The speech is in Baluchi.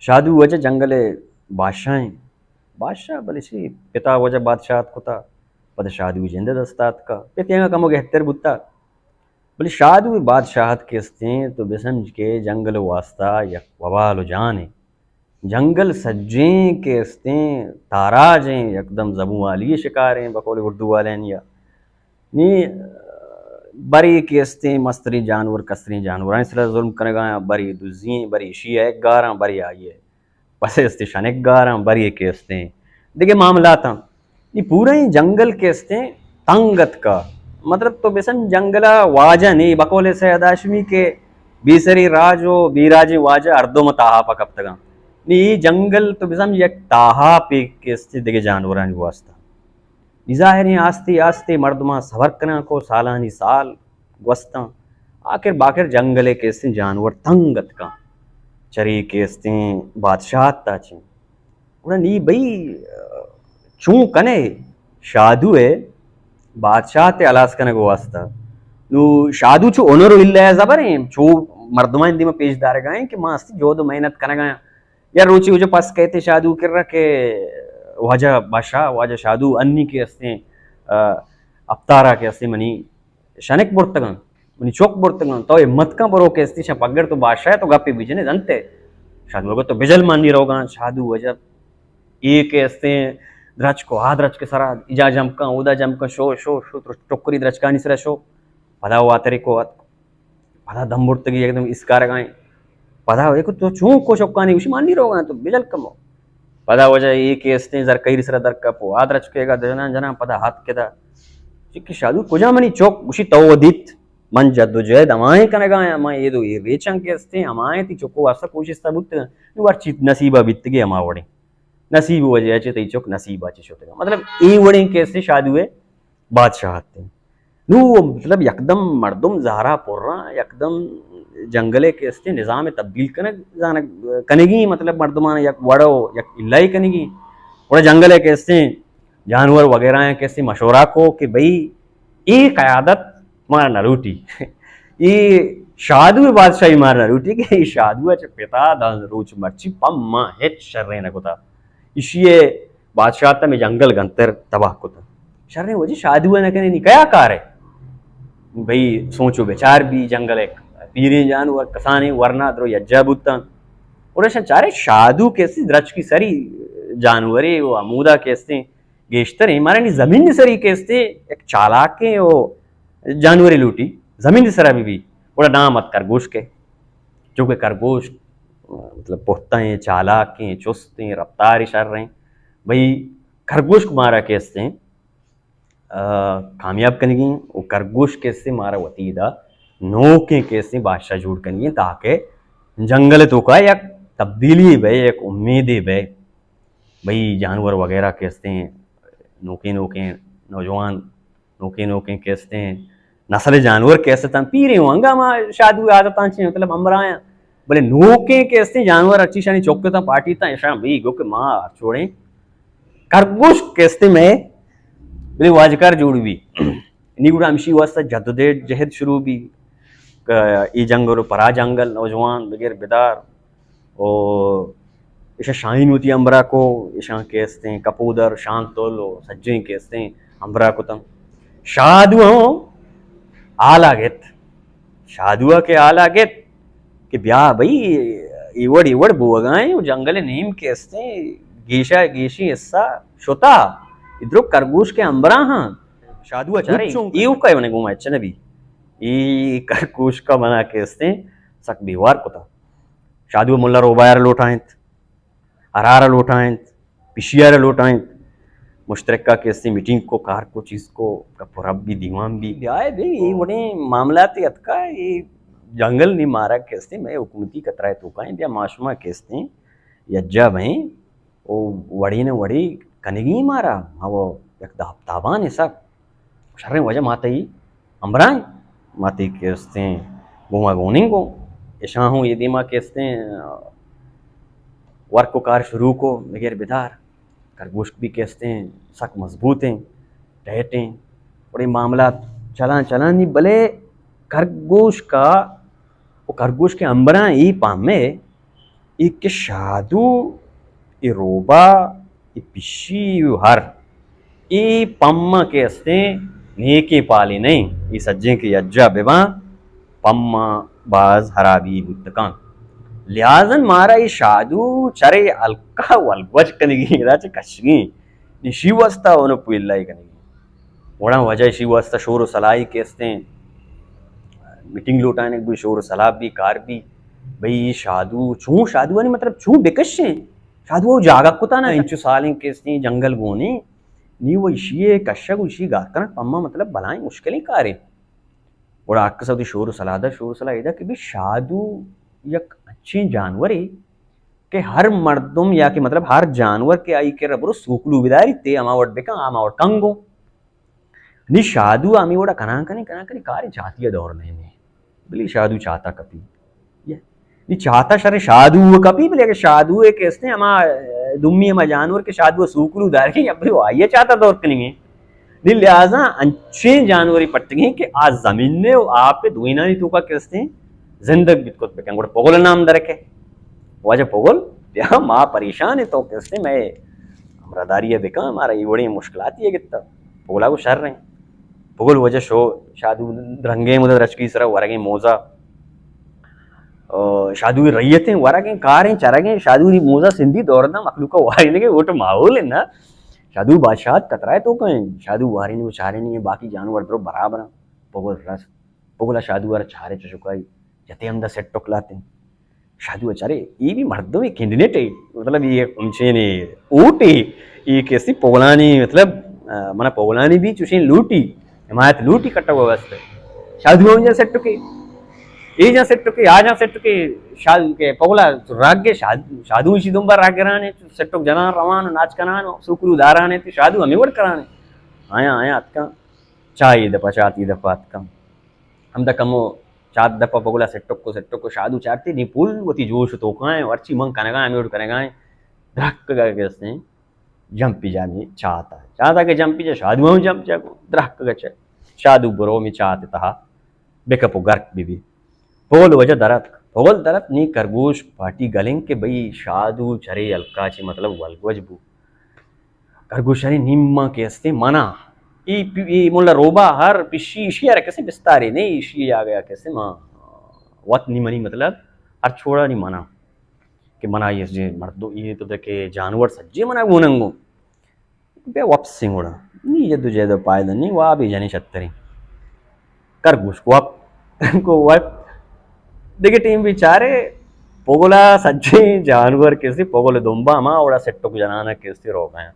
شادو واجہ جنگل ءِ بادشاہ ایں۔ بادشاہ بلے چی، پتا واجہ بادشاہت کتا، پدا شادو جند دست آتکا، پتی انگا کمو گہتر بوتا۔ بلے شادو بادشاہت کہ استیں تو بسمجھ کہ جنگل واسطہ یک وبال و جان ایں۔ جنگل سجیں کہ استیں تاراج ایں، یکدم زبونوالی شکار ایں، بقول اردو والین یا نی، برے کہ استیں مستریں جانور، کستریں جانوراں سرا ظلم کنگا، برے دزی ایں، برے اشی ءَ گاراں، برے آئی ءَ پسے استیں شنک گاراں، برے کہ استیں دگہ معاملاتاں۔ نی پورا ایں جنگل کہ استیں تنگ اتکا۔ مطلب تو بسن جنگلا واجہ نی، بقول سید ہاشمی کہ بے سریں راج و بے راجیں واجہ ہردوم تاہاپا کپتگاں۔ نی اے جنگل تو بسن یک تاہاپے کہ استیں دگہ جانورانی واسطہ۔ نی ظاہریں آستے آستے مردماں صبر کناں کو، سالانی سال گوستاں۔ آخر باخر جنگلے کہ استیں جانور تنگ اتکاں۔ چرے کہ استیں بادشاہت تا چیں۔ گڑا نی بھئی، چون کنے شادو ءِ بادشاہت ءِ ہلاس کنگ واسطہ۔ نو شادو چو ہنر و الا زبر ایں، چو مردمانی دیما پیش دارگا ایں کہ ما استی جہد و محنت کنگا ایں۔ یا روچے واجہ پس کئیت شادو کرا کہ واجہ بادشاہ، واجہ شادو انی کہ استیں، آ، اپتارا کہ استیں منی شنک برتگاں، منی چک برتگاں، تو ہمت کن برو کہ استیں شاں پگر تو بادشاہ تو گپے بجنے دنتے۔ شادو گو تو بجل مانی روگاں، شادو واجہ اے کہ استیں درچک و آ درچک سرا اجا جمکاں، اودا جمکاں، شو، شو، شو، ٹکری درچکانی سرا شو۔ پدا واترے کو ات۔ پدا دم برتگی یکدم اسکارگائیں۔ پدا ایک تو چون کو چکانی گوشی مانی روگاں تو بجل کمو۔ پدا واجہ اے کہ استیں زرکئی سرا در کپو، آ درچکے گا دجنان جنان پدا ہاتھ کدا۔ چکی شادو کجا منی چک؟ گوشی تو دیت من جد و جہد ہمائیں کنگا آں، من اے دو اے ریچاں کہ استیں ہمائیں تی چکو واسطہ کوشستہ بوتگاں۔ نو ہر چیز نصیبہ بیتگی ہما وڑیں۔ نصیب وجہ چہ تئی چک نصیبہ چہ شتگاں۔ مطلب اے وڑیں کہ استیں شادو ءِ بادشاہت ایں۔ نو مطلب یکدم مردم زہرا پراں، یکدم جنگلے کہ استیں نظام تبدیل کنگ، زانگ، کنگی، مطلب مردمان یک وڑو یک الہی کنگی۔ گڑا جنگلے کہ استیں جانور وغیرہ ایں کہ استیں مشورہ کو کہ بھئی اے قیادت مارا نہ لوٹی۔ اے شادو بادشاہی مارا نہ لوٹی کہ اے شادو چہ پتا داں روچ مرچی پم ما ہچ شریں نہ کتا۔ ایشی ءِ بادشاہت ءَ مئے جنگل گنتر تباہ کت۔ شریں وجہ شادو ءَ نہ کنے نی کیا کار ہے؟ بھئی سوچ و بچار بی جنگل ءِ پیریں جانور کسانیں ورنا درو یجا بوتاں۔ اور ایشاں چارے شادو کہ استی درچکی سری جانورے و ہمودا کہ استیں گیشتریں مارا نی زمین سری کہ استیں یک چالاکیں و جانورے لوٹی زمین سرا بی بی۔ گڑا نام ات کرگوشک ءِ۔ چونکہ کرگوشک مطلب پختہ ایں، چالاک ایں، چست ایں، رفتار شر ایں۔ بھئی کرگوشک مارا کہ استیں، آ، کامیاب کنگی ایں و کرگوشک کہ استیں مارا وتی ادا نوکیں کہ استیں بادشاہ جوڑ کنگی ایں تاکہ جنگل توکا یک تبدیلی بے، یک امیدے بے۔ بھئی جانور وغیرہ کہ استیں نوکیں نوکیں نوجوان نوکیں نوکیں کہ استیں نسل جانور کہ استاں پیریں و انگا ما شادو عادتاں چیں مطلب ہمراہ آں۔ بلے نوکیں کہ استیں جانور اچی شانی چوک تاں پارٹی تاں ایشاں بی گو کہ ما چوڑیں کرگوشک کہ استیں مئے بلے واجکار جوڑ بی۔ نی گڑا ہمشی واسطہ جدوجہد شروع بی۔ کہ اے جنگل و پرا جنگل نوجوان بگر بدار و ایشاں شاہین وتی ہمبراہ کو، ایشاں کہ استیں کپودر، شانتل و سجیں کہ استیں ہمبراہ کتن۔ شادو ہم آلا گت۔ شادو ء کہ آلا گت کہ بیا بھئی، اے وڑ، اے وڑ بوگا ایں و جنگل نیم کہ استیں گیشا گیشیں حصہ شتا۔ ادرو کرگوشک ہمبراہ ہاں۔ شادو ء چارے، ایوکا اے ونے گوما اچ نبی۔ اے کرگوشک ء منا کہ استیں سک بیوار کتا۔ شادو ء ملا روباہ ء را لوٹائینت، ہرار ء لوٹائینت، پشیار ء لوٹائینت، مشترکہ کہ استیں میٹنگ کو، کار کو، چیز کو، گپ و رب بی، دیوان بی۔ بیا اے بے، اے وڑیں معاملات اتکا، اے جنگل نی مارا کہ استیں، مئے حکومتی خطرہ ء توکا ایں، بیا ما شما کہ استیں، یکجا بئیں، او وڑے نہ وڑے کنگی مارا، ما و یک داب تابانے سک۔ شریں واجہ ما تئی ہمراہ ایں، ما تئی کہ استیں گوما گوننگ اوں۔ اشاں ہوں اے دیما کہ استیں ورک و کار شروع کو، بگر بدار۔ کرگوشک بی کہ استیں سک مضبوط ایں، ٹائٹ ایں۔ اور اے معاملات چلان چلان نی، بلے کرگوشکا و کرگوشک ہمبراں اے پام ایں اے کہ شادو، اے روبا، اے پشی، اے ہر، اے پما کہ استیں نیکیں پالے نہ ایں۔ اے سجیں کہ یجا بباں، پما باز ہرابی بوت کن۔ لہذا مارا اے شادو چرے ہلکا ولگوج کنگی، ادا چہ کشگی۔ نی شی واسطہ اونو پویلائی کنگی۔ وڑا وجہ شی واسطہ شور و سلائی کہ استیں، میٹنگ لوٹائینگ بی، شور و سلاہ بی، کار بی۔ بھئی اے شادو، چون شادوانی مطلب چون بکشیں؟ شادو او جاگہ کتا نہ، انچو سالیں کہ استیں جنگل گونیں، نی و اشی کشگ و اشی گار کنگ پما مطلب بلائیں مشکلیں کارے۔ گڑا اکس وتی شور و سلاہ دا، شور و سلاہ ادا کہ بھئی شادو یک انچیں جانورے کہ ہر مردم یا کہ مطلب ہر جانور کہ آئی کرا برو سوکلو بداری تے ہما وڑ بکن، ہما وڑ کنگو۔ نی شادو ہمے وڑا کنان کنی، کنان کنی، کارے چاتی ء دور نہ نے۔ بلے شادو چاتا کپی۔ نی چاتا شر شادو کپی، بلے اگہ شادو ء کہ استیں ہما، دومی ہما جانور کہ شادو ء سوکلو دارگی، یا بلے آئی ء چاتا دور کنگی۔ نی لہذا انچیں جانوری پٹگیں کہ آ زمین ء و آپ ء دوئینانی توکا کہ استیں زندگ بیت کت بکن۔ گڑا پگل نام درکے۔ واجہ پگل، بیا ما پریشان ہیں تو کہ استیں مئے ہمراہداری ء بکن، مارا اے وڑیں مشکلاتی ء گتا۔ پگلا گو شر ہیں۔ پگل وجہ شو، شادو درنگیں مدد رچکی سرا ورگیں موزا۔ او، شادو رعیتیں ورگیں کاریں چرگیں، شادو دی موزا سندھی دور دا مخلوق وارینگے ووٹ ماحول ہے نا۔ شادو بادشاہت کترائے تو کہیں، شادو وارینی و چارینی باقی جانور درو برابر ہیں۔ پگل رس۔ پگلا شادو ء را چارے چشکائی، جتے ہمدا سیٹ ٹک لاتیں۔ شادو ء چارے، اے بھی مردمے کینڈینیٹ ہے، مطلب اے انچینے اوٹ ہے، اے کسی پگلانی، مطلب، آ، منا پگلانی بھی چوشیں لوٹی، حمایت لوٹی کٹا ہوا واسطے۔ شادو ہم جا سیٹ ٹکے، اے جا سیٹ ٹکے، آ جا سیٹ ٹکے، شادو کے پگلا راگ کے شاد-، شادو اسی دنبا راگ گرانے، سیٹ ٹک جنان روان، ناچ کنان، سوکلو دارانے، تو شادو ہمیں وڑ کرانے۔ آیا، آیا اتکا۔ چاہ اے دپا، چاہ تی دپا اتکاں۔ ہمدا کمو چات دپا پگلا سٹک کو، سٹک کو شادو چارتی نی پول وتی جوش توکائیں، ورچی من کنگائیں، ہمے وڑ کنگائیں۔ درکگا کہ استیں، جمپی جانی چاتا۔ چاتا کہ جمپی جا، شادو ہم جمپ جا کو، درکگا چا۔ شادو برو می چات تہا بکپ و گرک بی بی۔ پگل وجہ درت، پگل درت نی کرگوش پاٹی گلیں کہ بھئی شادو چرے ہلکا چی مطلب ولگوج بو۔ کرگوشانی نیماں کہ استیں منا۔ ای پی-، ای ملا روبا ہر پشی اشی ہر کسی بستاری نہیں، اشی آ گیا کسی ما وت نی منی مطلب ہر چھوڑا نی منا۔ کہ منا یہ جے مردو یہ تو دکے جانور سجے منا گوننگو۔ بیا وپسیں گڑا۔ نی جد و جہد و پائدہ نہیں، وابی جنی شتریں۔ کرگوش کو وپ، کو وپ۔ دگہ ٹیم بیچارے پگلا سجیں جانور کسی پگل دمبا ہما اوڑا سٹک جنانا کسی روگا ہیں۔